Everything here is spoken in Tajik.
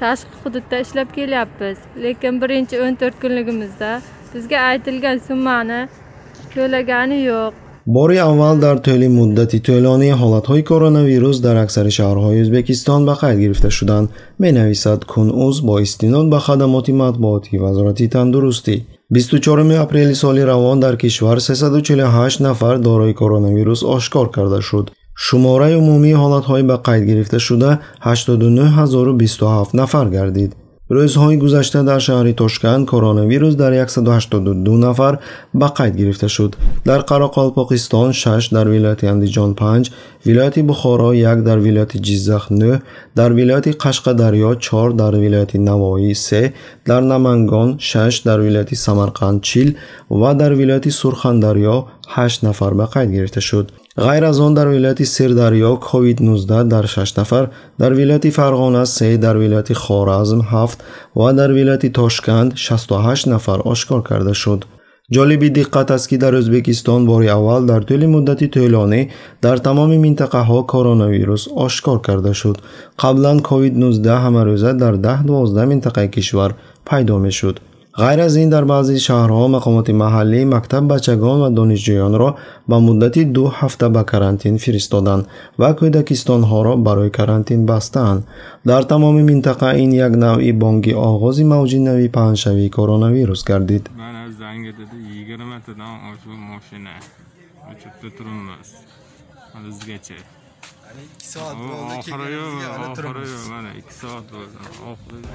Tashqi hududda ishlab kelyapmiz. Lekin birinchi 14 kunligimizda bizga aytilgan summani to'lagani yo'q. Бори аввал дар тӯли муддати тӯлонӣ ҳолатҳои коронавирус дар аксари шаҳрҳои Ӯзбекистон ба қайд гирифта шуданд, менависад Кун.уз бо истинод ба хадамоти матбуотии Вазорати тандурустӣ. 24 апрели соли равон дар кишвар 348 нафар дорои коронавирус ошкор карда шуд. Шумораи умумии ҳолатҳои ба қайд гирифташуда 89027 нафар гардид. Рӯзҳои гузашта дар шаҳри Тошканд коронавирус дар 182 нафар ба қайд гирифта шуд. Дар Қарақалпоқистон 6, дар вилояти Андиҷон 5, вилояти Бухоро 1, дар вилояти Ҷиззах 9, дар вилояти Қашқадарё 4, дар вилояти Навоӣ 3, дар Намангон 6, дар вилояти Самарқанд 40 ва дар вилояти Сурхандарё 8 нафар ба қайд гирифта шуд. Ғайр аз он, дар вилояти Сирдарё COVID-19 дар 6 нафар, дар вилояти Фарғона 3, дар вилояти Хоразм 7 ва дар вилояти Тошканд 68 нафар ошкор карда шуд. Ҷолиби диққат аст, ки дар Ӯзбекистон бори аввал дар тӯли муддати тӯлонӣ дар тамоми минтақаҳо коронавирус ошкор карда шуд. Қаблан COVID-19 ҳамарӯза дар 10-12 минтақаи кишвар пайдо мешуд. Ғайр аз ин, дар баъзе шаҳрҳо мақомоти маҳаллӣ мактаб бачагон ва донишҷӯёнро ба муддати 2 ҳафта ба карантин фиристоданд ва кӯдакистонҳоро барои карантин бастаанд. Дар тамоми минтақа ин як навъи бонги оғози мавҷи нави паҳншавии коронавирус гардид. Mana zangi dedi, 20 tadan oshiq mashina o'chibda turibmiz halizgacha. Hali 2 soat bo'ldi Oxiri yo'q, kelganimizga, hali oxiri turibmiz. yo'q, mana 2 soat bo'ldi oxiri.